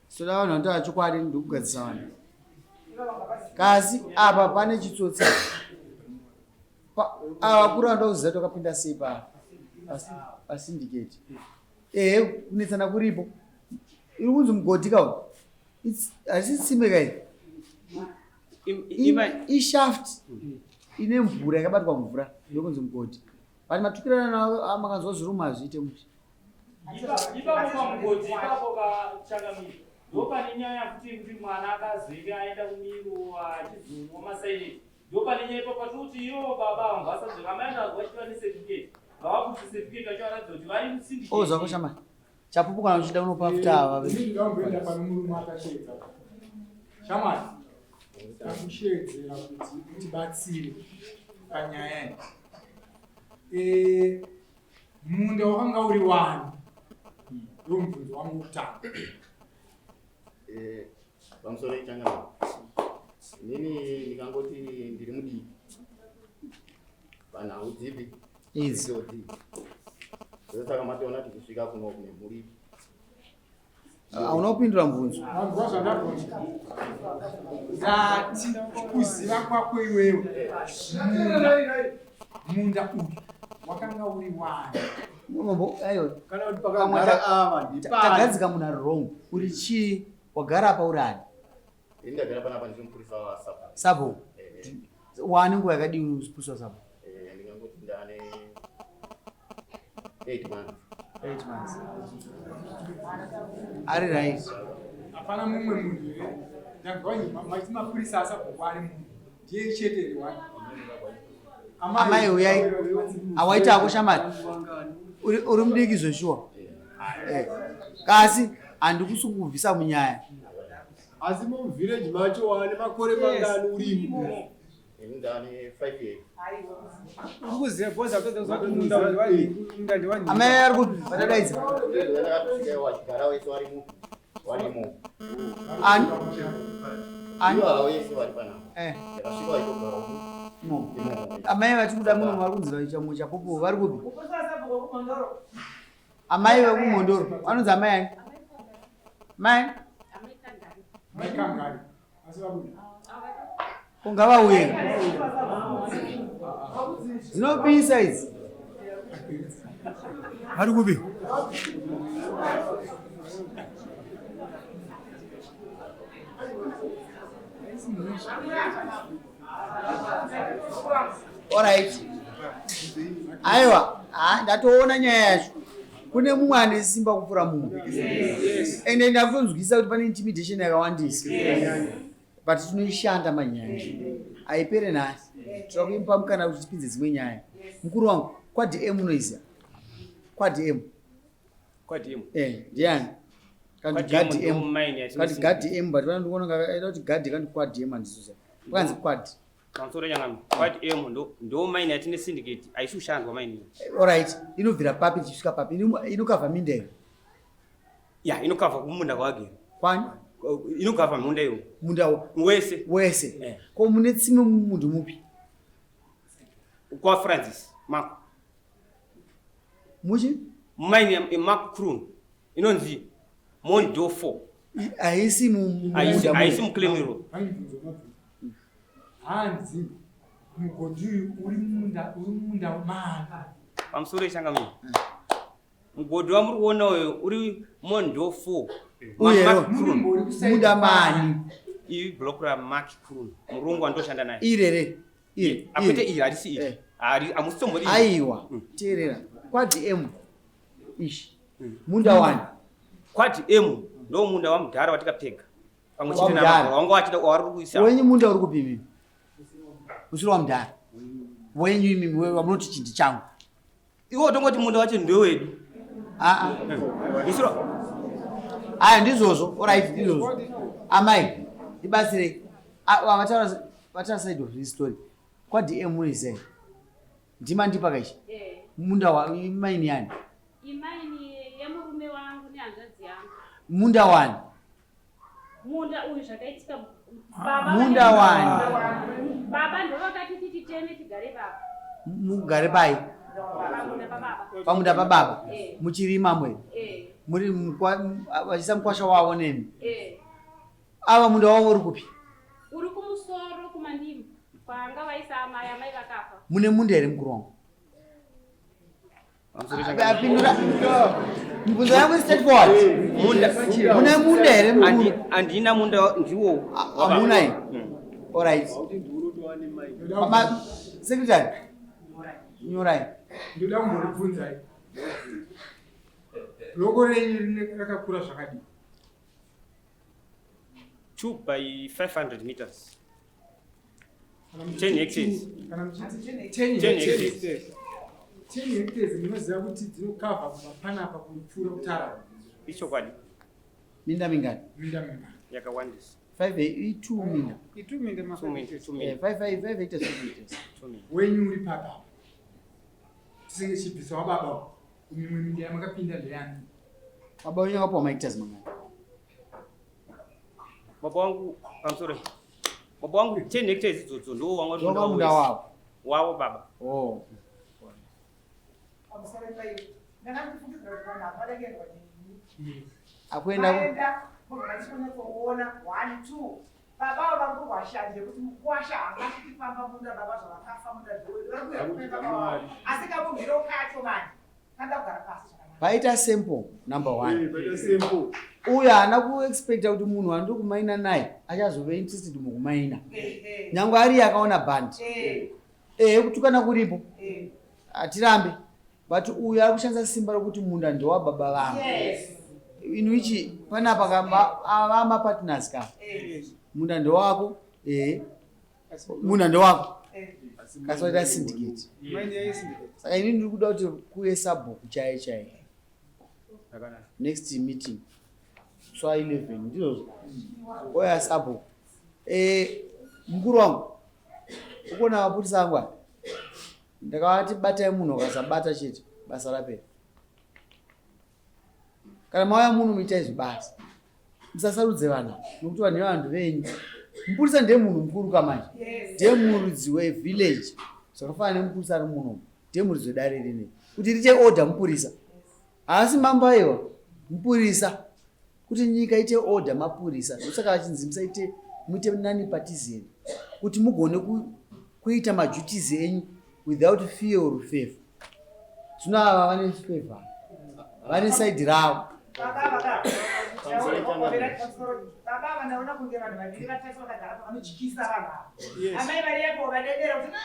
F: Soda vanhu vanotaura chokwadi ndokugadzisa vanhu. Kasi apa pane chitsotsi. Ava vakuru vanoda kuziva kuti wakapinda sei pa pasyndicate. Ehe kunetsana kuripo. Iri kunzi mugodhi ka uyu. Haisi tsime ka iyi. Ishaft ine mvura yakabatwa mvura ndokunzi mugodhi. But matukirana makanzwa zviruma hazviite mushe.
J: Ipapo pamugodhi ipapo pachangamire ndopane nyaya futi yekuti mwana akazenge aenda kumiro achizonwa masaineti ndopane nyaya ipapo patiri kuti ivo baba vangu vasazve amai anazwa vachiva necertificate ngavaburitse certificate vacho varatidza kuti vari musindikate.
F: Oh zvako shama. Chapupu kana uchida unopa futi ava.
H: Ini ndingamboenda pane murume akasheedza. Shamwari. Takusheedzera kuti utibatsire panyaya iyi. Eh, munda wakanga uri wani ndo mubvunzo wangu wekutanga
K: eh, pamusoro ichangana inini ndikangoti ndiri mudiki panhau dzipi
F: idzi
K: ndosaka mationa tichisvika kuno kune mhuri
F: Hauna kupindura mubvunzo.
H: Wanzwa zvandabvunza? Ndati kuziva kwako iwewe munda uyu wakanga uri wani?
F: Mambo, aiwa.
G: Kana kuti pakagara ava ndipani.
F: Tagadzika munhu ari wrong. Uri chii? Wagara apa uri ani?
K: Ini ndagara panapa ndiri mupurisa waSabo.
F: Sabo. Wani nguva yakadii uri mupurisa waSabo?
K: Eh, ndingangoti ndane 8 months.
F: 8 months. Ari right.
H: Hapana mumwe munhu here? Ndanzwa maiti mapurisa asabhuku ari munhu. Ndiye chete here wani?
F: Amai uyai. Awaita ako shamari. Uri uri mudiki zveshuwa. Eh. Kasi handikusi kukubvisa munyaya.
G: Asi muvillage macho wane makore mangani urimo?
K: Ini ndane 5 years.
H: Uri kuziva bhozi akutadza kuziva kuti munda wandiwani munda ndiwani.
F: Amai ari kupi? Vatadaidza.
K: Ndakatosvika vachigara vese varimo. Varimo.
F: Ani? Ani?
K: Ivo ava vese vari panapa.
F: Eh.
K: Ndakasvika vachitogara umu.
F: No.
K: Imomo.
F: Amai vati kuda muno vari kunzi vaita mumwe chapupu vari kupi? Amai vekumhondoro vanonzi amai ani? Mai?
H: Mai Kangari. Asi vabuda.
F: Ko ngavauye. Dzinopisa idzi.
H: Vari kupi?
F: Alright. Aiwa, ah, ndatoona nyaya yacho. Kune mumwe ane simba kupfuura mumwe. Ende ndakutonzwisisa kuti pane intimidation yakawandisa. But tinoishanda manyaya. Haipere nhasi. Tinoda kuipa mukana kuti tipinze dzimwe nyaya. Mukuru wangu, kwaDM unoiziva? KwaDM.
D: KwaDM.
F: Eh, ndiani? Kanti
D: KwaDM
F: guard M.
D: ndo mine yatine
F: Kanti guard M but vanondikuona ngakaita kuti guard kanti kwaDM handizvo. Kwanzi kwad.
D: Pamusoro nyangano. Kwad M ndo ndo mine yatine syndicate haisi kushandwa mine iyi.
F: Alright, inobvira papi ichisvika papi? Inokavha minda here?
D: Ya, inokavha kumunda kwagere.
F: Kwani?
D: Inogavha munda iwo.
F: Munda
D: wese.
F: Wese. Eh. Ko mune tsime mumundu mupi?
D: Kwa Francis Mark.
F: Muchi?
D: Mine Mark Kroon. Inonzi Mondo 4.
F: Haisi
D: mu haisi muclaim ro.
H: Hanzi mugodhi uyu uri munda uri munda maani.
D: Pamusoro ichangamira. Mugodhi wamuri kuona uyo uri Mondo 4.
F: Uye munda mani.
D: Iri block ra Mark Kroon. Murungu wandoshanda naye.
F: Irere. Iri.
D: Akwete iri harisi iri. Hari amusitombori.
F: Aiwa. Teerera. Kwa DM. Ishi. Munda wani.
D: Kwa DM ndo munda wamudhara watikapega. Pamwe chete na wanga wachida wari kuisa.
F: Wenyu munda uri kupi mimi? Usiri wamudhara. Wenyu imimi wewe wamunoti chindi changu.
D: Iwe tongoti munda wacho ndewedu.
F: Ah ah.
D: Isiro.
F: Aya ndizvozvo. Alright ndizvozvo. Amai, ndibatsirei. Vataura vataura side of this story. Kwa DM muri sei? Ndima ndipa kaichi.
B: Eh.
F: Munda wa imaini yani.
B: Imaini yemurume wangu nehanzvadzi yangu.
F: Munda wani?
B: Munda uyu zvakaitika baba
F: Munda wani?
B: Baba ndovakati tititeme tigare baba.
F: Mugare pai?
B: Pamunda pababa.
F: Pamunda pababa.
B: Eh.
F: Muchirima mwe.
B: Eh.
F: Muri vachisa mukwasha wavo nemi.
B: Eh.
F: Ava munda wavo uri kupi?
B: Uri kumusoro kumandima kwanga vaisa amai amai vakafa.
F: Mune munda here mukuru wangu? Apindura. Mibvunzo yangu is straightforward.
D: Munda.
F: Mune munda here mukuru?
D: Handina munda ndiwo.
F: Hamuna here? Alright. Secretary. Nyorai.
H: Ndoda kumbokubvunzai. Loko renyu rakakura zvakadii?
D: 2 by 500 meters. 10 hectares.
H: Kana muchiti 10
D: 10
H: hectares.
D: hectares.
H: 10 hectares munoziva kuti dzinokavha kubva panapa kupfuura kutara.
D: Ichokwadi.
F: Minda mingani?
H: Minda mingani?
D: Yakawandisa.
F: 5 i2 minda.
H: I2 minda ma
D: 2 minda. 2 minda.
F: 5 5 5 hectares 2 hectares.
D: 2 minda.
H: Wenyu uri papa. Tisenge chibvisa wababa. Mimwe minda yamakapinda ndeyani?
F: Baba wenyu akapuwa mahectares mangani?
D: Baba wangu pamusoro. Baba wangu 10 hectares idzodzo ndo wanga uri
F: Wanga munda wavo.
D: Wavo baba.
F: Oh. Akuenda
L: Aenda mugona 1 2 baba vari kurwashanje kuti mukwasha haangasviki pamba munda baba zvavakafa munda vari asi kamubviro kacho manje kanda kugara pasi zvakanaka.
F: Paita simple number 1.
G: Paita simple.
F: Uyo haana kuexpecta kuti munhu wandiri kumaina naye achazove interested mukumaina. Nyangwe ariye akaona bhandi. Eh kutukana kuripo. Hatirambe. But uyu ari kushandisa simba rokuti munda ndewababa vangu.
L: Yes.
F: In which panapa ava mapartners ka. Munda ndewako. Eh. Munda ndewako. Kasi waita syndicate. Saka inini ndiri kuda kuti kuve sabhuku chaiye chaiye. Next meeting. So 11 ndizvozvo. Oya sabhuku. Eh mukuru wangu. Ukuona mapurisa angu aya. Ndakavati batai munhu akasabata chete basa rapera. Kana mauya muno muitai zvibasa. Musasarudze vanhu nokuti vanhu vanhu venyu. Mupurisa ndiye munhu mukuru kamanje. Ndiye muridzi wevillage. Zvakafanana nemupurisa ari muno. Ndiye muridzi wedare rineri. Kuti riite order mupurisa. Haasi mambo aiwa. Mupurisa. Kuti nyika ite order mapurisa. Ndosaka vachinzi musaite muite nani partizeni. Kuti mugone kuita maduties enyu without fear or favor. Zvino ava vane favor. Vane side ravo.
L: Baba ava ndaona kunge vanhu vaviri vatatu vakagara pa vanotyisa vanhu ava. Amai vari apo vadedera kuti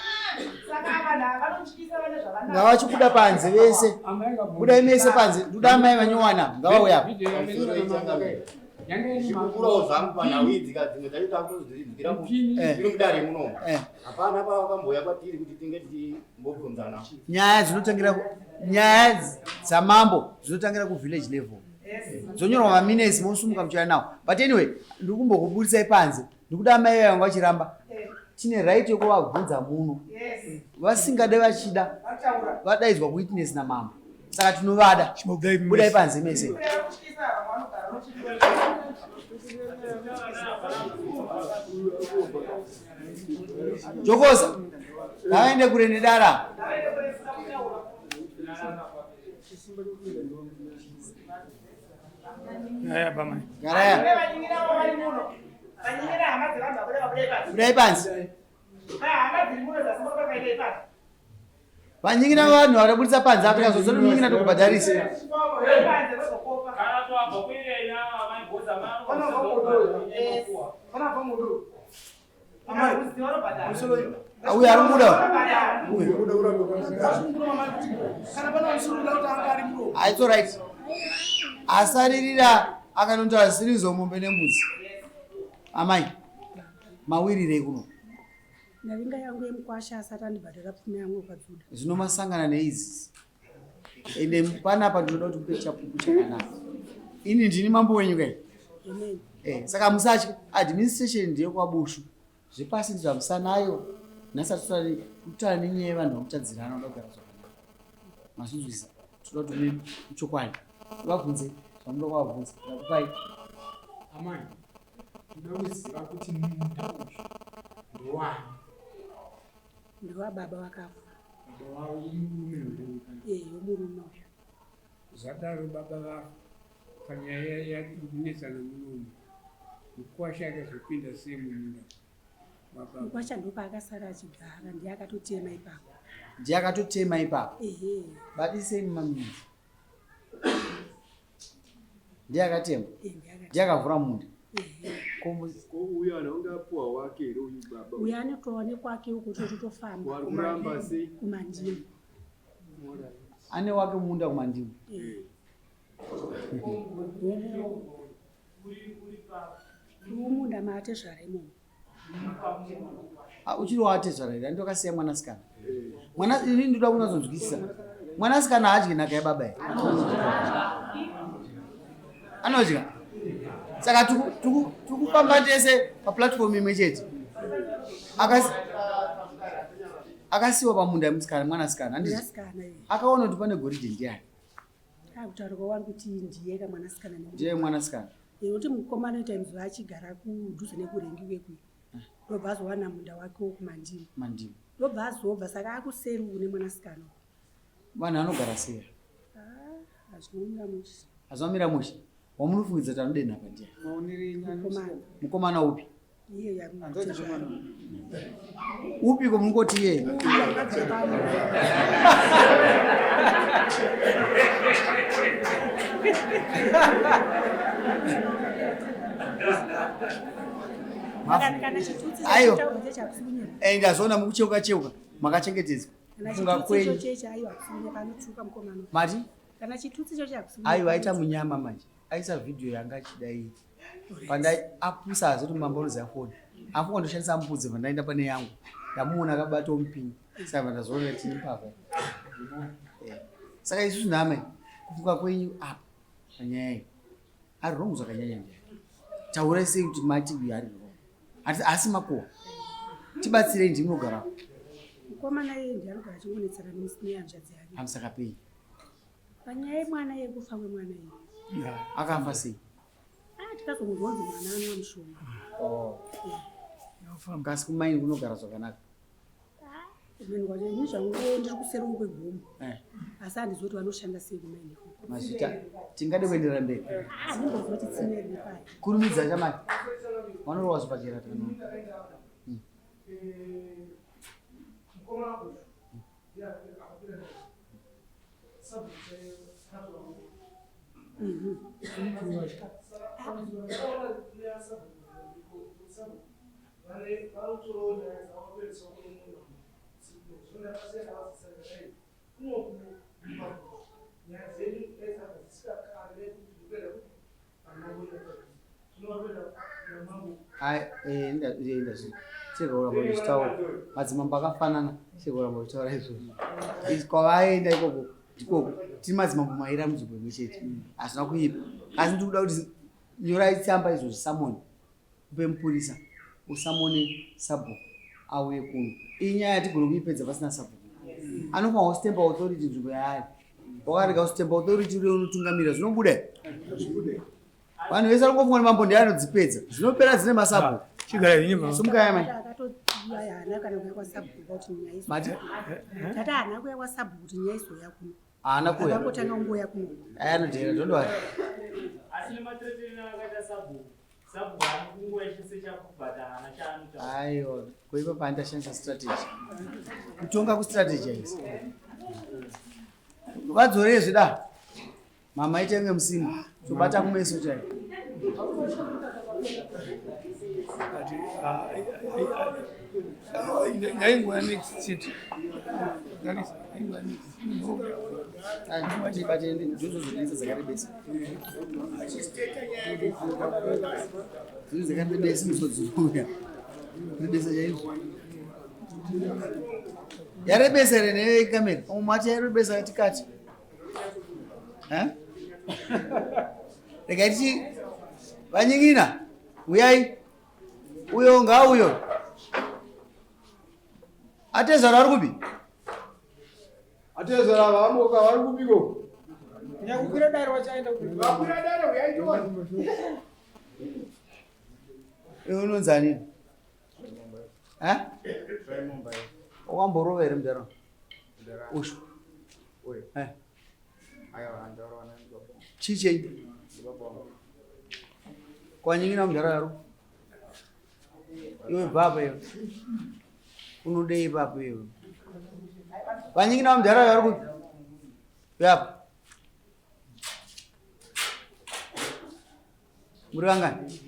L: saka ava vanhu ava vanotyisa vane zvavanazvo.
F: Ngavachibuda panze vese. Budai mese panze. Ndoda amai vanyowana. Ngavauya apa.
K: Ndichikukurawo zvangu panhau idzi ka dzimwe dzacho takutodzidzira tiri mudare muno. Hapana pavakambouya kwatiri kuti tinge tichimbobvunzana.
F: Nyaya dzinotangira nyaya dzamambo dzinotangira kuvillage level. Dzonyorwa maminutes mosumuka muchiuya nawo. But anyway, ndiri kumbokuburitsai panze. Ndikuda amai vangu vachiramba. Tine right yekuvabvunza muno. Vasingade vachida vadaidzwa kuwitness namambo. Saka tinovada. Budai panze mese. Jokosa ngavaende kure nedara. Garaya. Budai panze. Vanyin'ina vanhu varikuburitsa panze apa tikazozoti munyin'ina tokubhadharisa. Uyu ari kubuda uyu. It's all right. Asaririra akanotaura zvisirizo mombe nembudzi. Amai, mawirirei kuno?
M: Ndavinga yangu yemukwasha asati andibhadhara pfuma yangu yekwadzuda.
F: Zvino masangana neidzi ende panapa ndinoda kuti mupe chapupu chakanaka. Ini ndini mambo wenyu kai?
M: Amen.
F: Eh, saka musatya administration ndeyekwaBushu zvepasi ndizvamusanayo nhasi atotari kutaura nenyaya yevanhu vakutadzirana vanoda kugara zvakanaka mazvinzwisa toda kuti uve chokwadi vabvunze zvamunoda kuvabvunza ndakupai
H: Amai, Ndoda kuziva kuti munda uyu ndowani.
M: Ndewababa vakafa.
H: Baba wavo murume here uyu kana?
M: Eh, wemurume uyu.
E: Zvadaro baba vafa panyaya yakunetsana munomu. Mukwasha akazopinda sei mumunda wababa?
M: Mukwasha ndopaakasara achigara ndiye akatotema ipapo.
F: Ndiye akatotema ipapo.
M: Ehe.
F: Badisei mumamunda. Ndiye akatema. Ndiye akavhura munda.
G: Ko uyo anonge apuwa wake here uyu baba?
M: Uyo anotowa nekwake uko totofamba.
G: Wari kuramba sei?
M: Kumandimu.
F: Ane wake munda kumandimu.
M: Mumunda maatezvara imomo.
F: Ah, uchiri waatezvara here? Anditi wakasiya mwanasikana. Mwana ini ndinoda kunatsonzwisisa. Mwanasikana haadyi nhaka yababa here? Anodya. Saka tukufamba tese paplatform imwe chete. Akasiwa pamunda yemusikana mwanasikana handiti? Akaona kuti pane goridhe ndiani?
M: Akutaura kwavari kuti ndiye ka mwanasikana
F: ndiye mwanasikana.
M: Nekuti mukomana times vaachigara kudhuze nekurengi kwekwe ndobva azowana munda wake wokumandimu.
F: Mandimu.
M: Ndobva azobva saka akuseri uku nemwanasikana.
F: Vanhu vanogara sei?
M: Ah, hazvinomira mushe.
F: Hazvinomira mushe. Wamunofungidza kuti anodenha apa ndiani?
M: Mukomana.
F: Mukomana upi? Upi ko mungoti iye? Ayo. Eh, ndazoona mukucheuka cheuka makachengetedzwa. Kufunga kwenyu. Mati?
M: Kana chitutsi icho chakusunya.
F: Aiwa aita munyama manje. Aisa video yanga achida iyi. Pandai apusa azoti mambo unoziva foni. Afunga ndoshandisa mbudzi pandaenda pane yangu. Ndamuona akabata mupinyi. Saka ndazoona kuti mbavha. Eh. Saka isusu nhame kufunga kwenyu apa panyaya iyi. Ari wrong zvakanyanya ndiye. Taurai sei kuti mati uyu ari wrong. Asi asi makuwa. Tibatsirei ndimi munogara.
M: Mukomana iye ndiye anogara achingonetsana nehanzvadzi yake.
F: Hamusakapei.
M: Panyaya yemwana yekufa kwemwana iyi.
F: Akafa sei?
M: Ah, tikazongonzwa kunzi mwana anwa mushonga.
F: Oh. Kasi kumaini kunogara zvakanaka.
M: Kumeni kwacho ini zvangu ndiri kuseri kwegomo.
F: Eh.
M: Asi handizivi kuti vanoshanda sei kumaini ikoko.
F: Mazvita tingade kuenderera mberi.
M: Ah, handimboziva kuti tsime riri pai.
F: Kurumidza chamai. Vanorowa zvibhakera tikanoona. Chegora muchitaura madzimambo akafanana chegora muchitaura izvozvo Izvi kwavaenda ikoko ndikoko tiri madzimambo maira munzvimbo imwe chete hazvina kuipa asi ndiri kuda kuti nyorai tsamba izvozvi samoni upe mupurisa usamone sabhuku auye kuno iyi nyaya hatigone kuipedza pasina sabhuku anofanirwa kustemba authority nzvimbo yaari wakarega kustemba authority uriye unotungamira zvinobuda here? Vanhu vese vari kungofunga kuti mambo ndiye anodzipedza. Dzinopera dzine masabhuku. Simukai amai.
M: Akatouya haana kana kuuya kwasabhuku kuti nyaya izo.
F: Mati?
M: Tati haana kuuya kwasabhuku kuti nyaya izouya kuno.
F: Haana kuuya.
M: Akangotanga kungouya kuno.
F: Aya anodheera, don't worry.
J: Asi nemateretere akaita sabhuku. Sabhuku haana kungoita sechakubhata haana chaanotaura.
F: Aiwa, kuipa paandashandisa strategy. Kutonga kustrategize. Vadzorei zvida. Mama itenge musina. Tobata kumeso chaiko.
E: Ndaingova next seat. Ndaingova next.
F: Tibate ndidzo zvinetsa dzakarebesa. Dzino dzakarebesa ndidzo dzinouya. Rebesa chaizvo. Yarebesa here nekamera? Umwe mati yarebesa katikati. Regai tichi vanyingina uyai uyo ngauyo atezvara vari kupi
G: Atezvara vamoka vari kupiko?
H: Nyakukwira dare wachaenda kupi?
G: Vakwira dare uyai tione.
F: Iwe unonzi ani? Eh? Wakamborova here mudhara? Usho. Eh. Chii chenyu? Kwanyingina mudhara yaro. Iwe baba iwe. Unodei ipapo iwe? Vanyingina mudhara yaro kupi? Yapo. Muri vangani?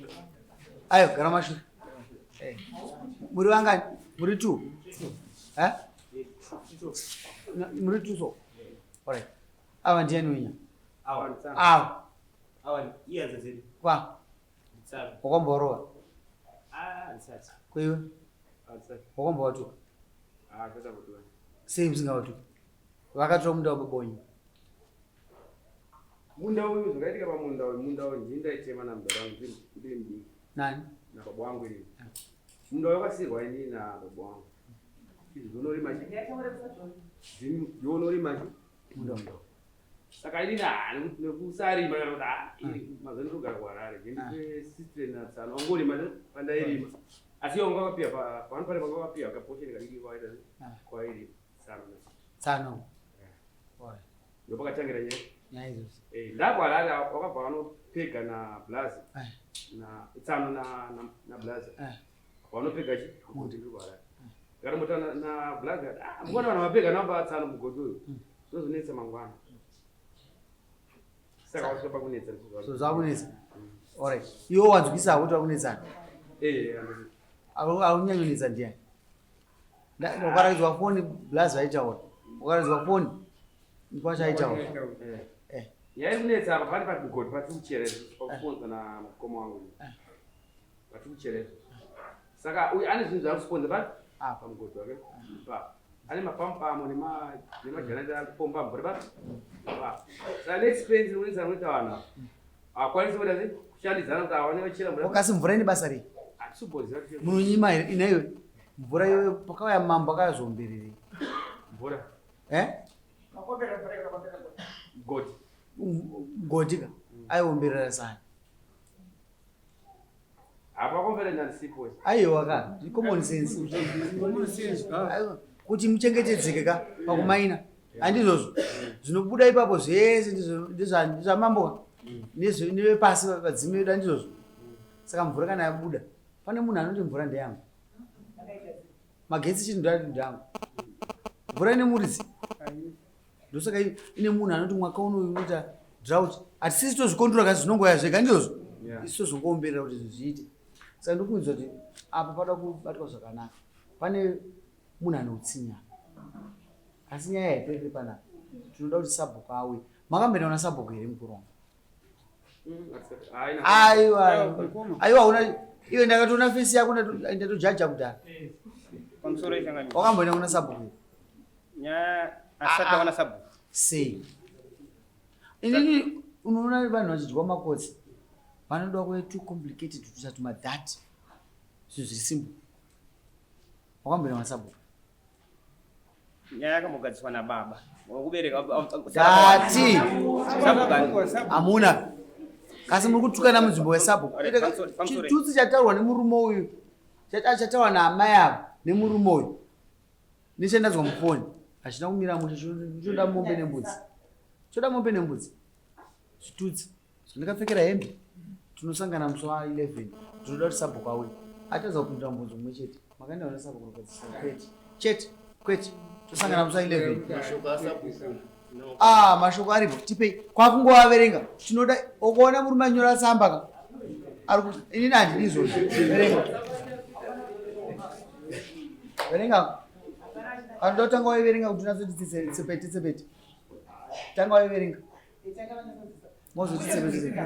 F: Ayo, gara mashure. Eh. Muri vangani? Muri two. Eh? Muri two so. Alright. Ava ndiani winya?
N: Awa.
F: Awa.
N: Awa iyanza dzedu.
F: Kwa.
N: Nditsano.
F: Wakamborova.
N: Ah, ndisati.
F: Kuiwe?
N: Andisati.
F: Wakambowatuka.
N: Ah, ndisati kutuka.
F: Sei usingawatuki? Vakatora munda wababa wenyu.
N: Munda uyu zvakaitika pamunda uyu, munda uyu ndini ndaitema namudhara wangu ndiri mudiki.
F: Nani?
N: Nababa wangu inini. Munda uyu wakasirwa inini nababa wangu. Izvi zvonorima chi? Zvonorima chi?
F: Munda uyu.
N: Saka inini nekusarima kana kuti ah, ini mazuva ndinogara kuHarare. Ndine sister natsano wangorima pandairima. Asi iwo wanga wakapiwa pano pane panga wakapiwa kaposheni kadiki kwaita kwairima. Tsano.
F: Tsano.
N: Ndopakatangira nyaya.
F: Nyaya idzodzo.
N: Eh, ndakuHarare wakabva vanopega na Blazi. Na tsano na na Blazi. Vanopega chi? Mugodhi ndiri kuHarare. Ndakatombota na Blazi ah mbona vanhu vapega namba tsano mugodhi uyu. Zvozonetsa mangwana. Saka wasvika pakunetsa.
F: So zvakunetsa. Alright. Iwe wanzwisa kuti wakunetsana.
N: Eh,
F: Aunyanyonetsa ndiani? Wakaraidzwa foni Blazi vaitaura. Wakaraidzwa foni Mkwasha aitaura.
N: Eh. Nyaya kunetsa apa pane pamugodhi patiri kuchera pakuponza na mukoma wangu. Patiri kuchera. Saka uyu ane zvinhu zvaari kusiponza pa pamugodhi wake. Pa. Ane mapampu amo nema nemajaneti ari kupomba mvura pa. Pa. Saka neexpense inoita kuita vanhu. Hakwanisi kuita sei kushandidzana kuti awane vachera mvura.
F: Wakasi mvura ine basa rei?
N: Hatisiboziva kuti
F: Munonyima here inaiwe? Mvura iyoyo pakauya mambo akazombererei?
N: Mvura.
F: Eh?
N: Godi.
F: Godi ka. Aiomberera sani.
N: Apa komberera ndisipo.
F: Aiwa ka, ndi common sense.
A: Common sense ka.
F: Aiwa, kuti muchengetedzeke ka pakumaina. Handizvozvo. Zvinobuda ipapo zvese ndizvo ndizvamambo ka. Nezve nevepasi vadzimi vedu handizvozvo. Saka mvura kana yabuda, pane munhu anoti mvura ndeyangu. Magetsi chinhu ndeyangu. Mvura ine muridzi. Ndosaka ine munhu anoti mwaka uno unoita drought. Hatisisi tozvikondora kasi zvinongouya zvega ndizvozvo. Isu tozongoomberera kuti zvinhu zviite. Saka ndikuudza kuti apa pada kubatwa zvakanaka. Pane munhu ane utsinye apa. Asi nyaya haipereri panapa. Tinoda kuti sabhuku auye. Makamboenda kuna sabhuku here mukuru wangu? Aiwa. Aiwa una iwe ndakatoona face yako ndatojaja kudhara.
D: Pamusoro yechanganyika.
F: Wakamboenda kuna sabhuku here?
D: Nyaya asati awana sabhuku.
F: Sei? Inini unoona vanhu vachidyiwa makotsi vanoda kuve too complicated kuita tumadhati zvinhu zviri simple. Wakamboenda kuna sabhuku?
D: Nyaya yakambogadziswa nababa. Wakubereka.
F: Dati. Hamuna. Kasi muri kutukana munzvimbo yesabhuku. Chitutsi chataurwa nemurume uyu chataurwa naamai ava nemurume uyu nechandazwa mufoni hachina kumira mushe choda mombe nembudzi choda mombe nembudzi zvitutsi zvandakapfekera hembe tinosangana musi wa 11 ndinoda kuti sabhuku auye atadza kupindura mubvunzo mumwe chete makaenda kuna sabhuku nopedzisira kwete chete kwete tosangana musi wa 11 ah mashoko aripo tipei kwakungoaverenga tinoda ukuona murume anyora tsamba ka ari inini handidi izvozvo verenga verenga anoda kutanga waiverenga kuti unatsoti tsepete tsepete tanga waiverenga mozoti tsepete tsepete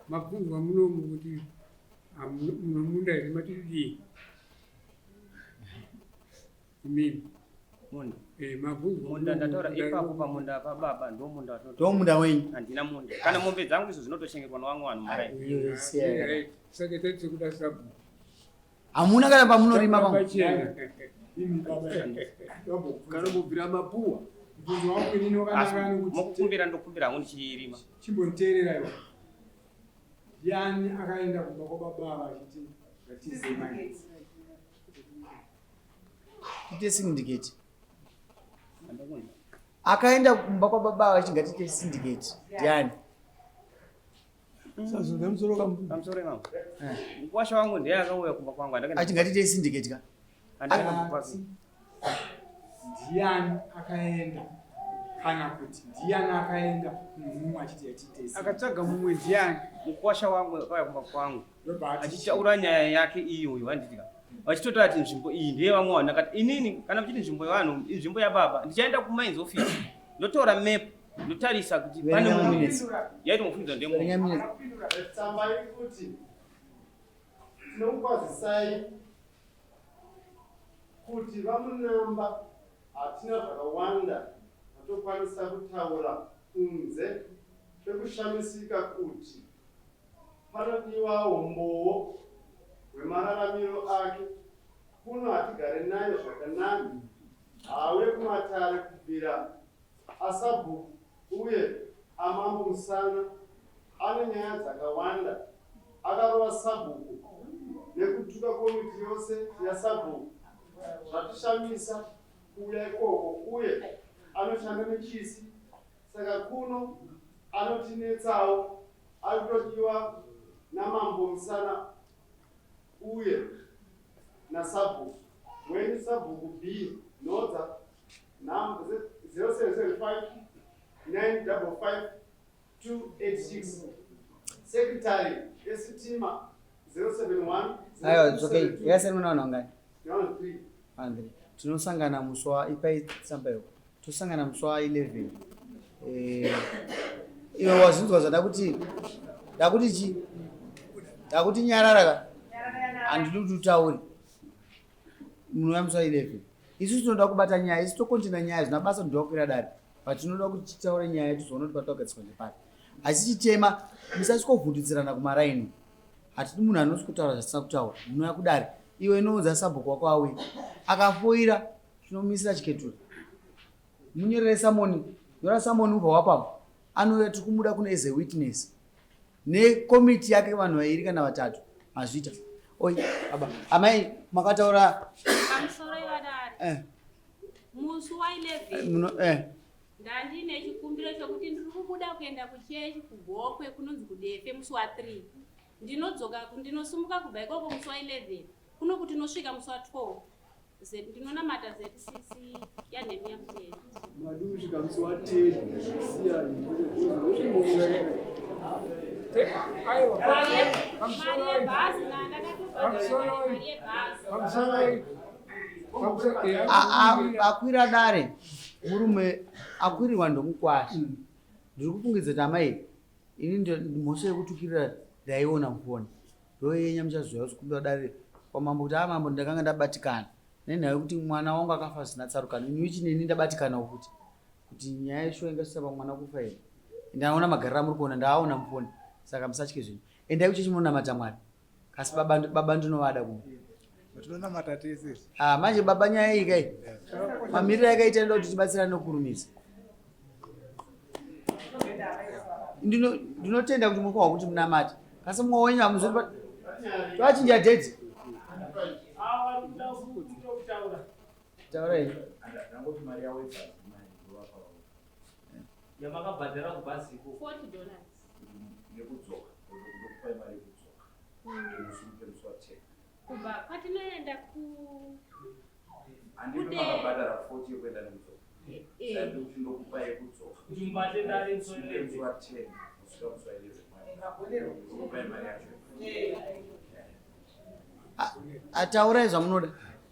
E: Mabvunzwa munomu kuti munomunda here matidii imimi
D: munda
E: eh, mabvunzwa
D: munda ndataura ipapo pamunda pababa ndo munda
F: ndo munda wenyu
D: handina munda kana mombe dzangu izvo zvinotochengetwa nevamwe vanhu mara
E: saka tati kuda sabhuku
F: hamuna kana pamunorima pamwe
G: Kanombobvira mapuwa.
H: Mubvunzo wangu inini wakanaka nokuti
D: mokukumbira ndokumbira hangu ndichirima.
H: Chimboniteerera iwe. Ndiani akaenda kumba kwababa ava achiti ngatize mai.
F: Tiite syndicate. Akaenda kumba kwababa ava achiti ngatiite syndicate. Ndiani?
D: Pamusoro imamo. Mukwasha wangu ndiye akauya kumba kwangu.
F: Ati ngatiite syndicate ka.
H: Ndiani akaenda kana kuti ndiani akaenda mumwe achiti yatiite
D: Akatsvaga mumwe ndiani? Mukwasha wangu akauya kumba kwangu. Achitaura nyaya yake iyoyo handiti ka. Vachitotaura kuti nzvimbo iyi ndeye vamwe vanhu. Ndakati inini kana muchiti nzvimbo yevanhu inzvimbo yababa ndichaenda kumines office ndotora map ndotarisa kuti pane
F: Verenga
D: munhu
F: minutes.
D: yaiti mufungidzo
F: Verenga
D: ndemunhu
F: minutes.
K: Tsamba iri kuti tinokukwazisai kuti vaMunamba hatina zvakawanda zvatokwanisa kutaura kunze kwekushamisika kuti panodiwa humbowo hwemararamiro ake kuno hatigare naye zvakanaka haauye kumatare kubvira Asabhuku uye amambo Musana ane nyaya dzakawanda. Akarova sabhuku nekutuka komiti yose yasabhuku. Zvatishamisa kuuya ikoko uye anoshanda nechisi saka kuno anotinetsawo ari kutodiwa namambo Musana uye nasabhuku wenyu sabhuku B Nodza Number 0775 955 286. Secretary esitima 071
F: Aiwa, it's okay. Yese muna vanhu vangani?
K: 13.
F: Andre. Tinosangana musi wa ipai tsamba iyo. Tosangana musi wa 11. Eh, iwe wazvinzwa zvandakuti ndakuti chi ndakuti nyarara ka. Handidi kuti utaure. Munouya musi wa 11. Isu tinoda kubata nyaya, isu tokontina nyaya zvina basa kuti wakwira dare. But tinoda kuti titaure nyaya tizoona kuti patogadziswa ndepapi. Asi chitema musasvikovhundutsirana kumaraini. Hatidi munhu anosvikotaura zvatisina kutaura. Munouya kudare. Iwe inoudza sabhuku wako auye. Akafoira tinomuisira chiketura. Munyorere samoni, nyora samoni ubva wapapo. Anouya tiri kumuda kuno as a witness. Nekomiti yake vanhu vairi kana vatatu. Mazvita. Oi, baba. Amai makataura
B: Pamusoro ivadare.
F: eh
B: Musi wa 11
F: muno eh
B: ndandine chikumbiro chokuti ndiri kubuda kuenda kuchechi kuGokwe kunonzi kuDefe musi wa 3. Ndinodzoka ndinosumuka kubva ikoko musi wa 11 kuno kuti nosvika musi wa 12. Ndinonamata ZCC yaNehemiah Mutende.
G: Madi kusvika musi wa 10 siya
B: Mari yebhazi ndakatobhadhara mari yebhazi.
F: Akwira dare murume akwirirwa ndomukwasha. Ndiri kufungidza kuti amai ini mhosva yekutukirira ndaiona mufoni. Ndoyenya muchazouya kuzokumbira dare kwamambo kuti a mambo ndakanga ndabatikana nenhau yekuti mwana wangu akafa zvisina tsarukano ini which neni ndabatikanawo futi kuti nyaya yeshuwa ingasvitsa pamwana kufa here. Ndaona magariro amuri kuona ndaaona mufoni saka musatye zvenyu. Endai kuchechi munonamata Mwari. Kasi baba baba ndinovada kuno.
A: Tinonamata tese.
F: Ah, manje baba nyaya iyi kai mamiriro yakaita inoda kuti tibatsirane nokurumidza. Ndinotenda kuti mukohwa kuti munamate kasi mumwe wenyu hamuzoti toachinja date. Taurai.
J: Yamakabhadhara kubhaziko.
B: 40 dollars.
O: Nekudzoka ndokupai mari yekudzoka. Musi musi wa 10.
B: Kubva kwatinoenda ku
O: Handiti
B: Kude-
O: makabhadhara 40 yekuenda nekudzoka.
B: Eh.
O: Saka ndikuti ndokupa yekudzoka.
J: Kuti mubate ndari musi wa 11.
O: Musi wa 10 kusvika musi wa 11 mari. Ndokupai mari yacho.
F: Ataurai zvamunoda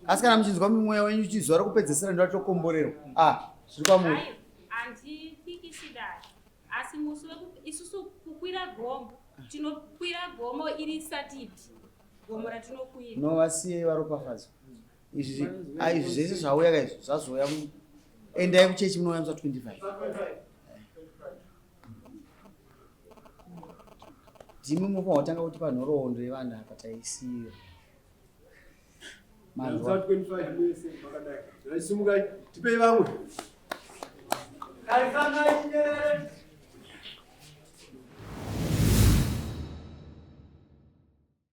F: asi kana muchinzwa mumweya wenyu uchizuva rekupedzesera ndoatokomborerwa ah zviri kwamuri.
B: Hayi, handipikisi dai asi musi isusu kukwira gomo tinokwira gomo iri satidi gomo ratinokwira.
F: No, vasiyei varopafadzwa. Izvi ah, izvi zvese zvauya ka izvi zvazouya endai kuchechi munouya musa 25. Ndimi munofanira kutanga kutipa nhoroondo yevanhu apa taisiya. Manzwa.
G: 25 mese makadai. Simukai tipei vamwe.
P: Tarisanai chinyerere.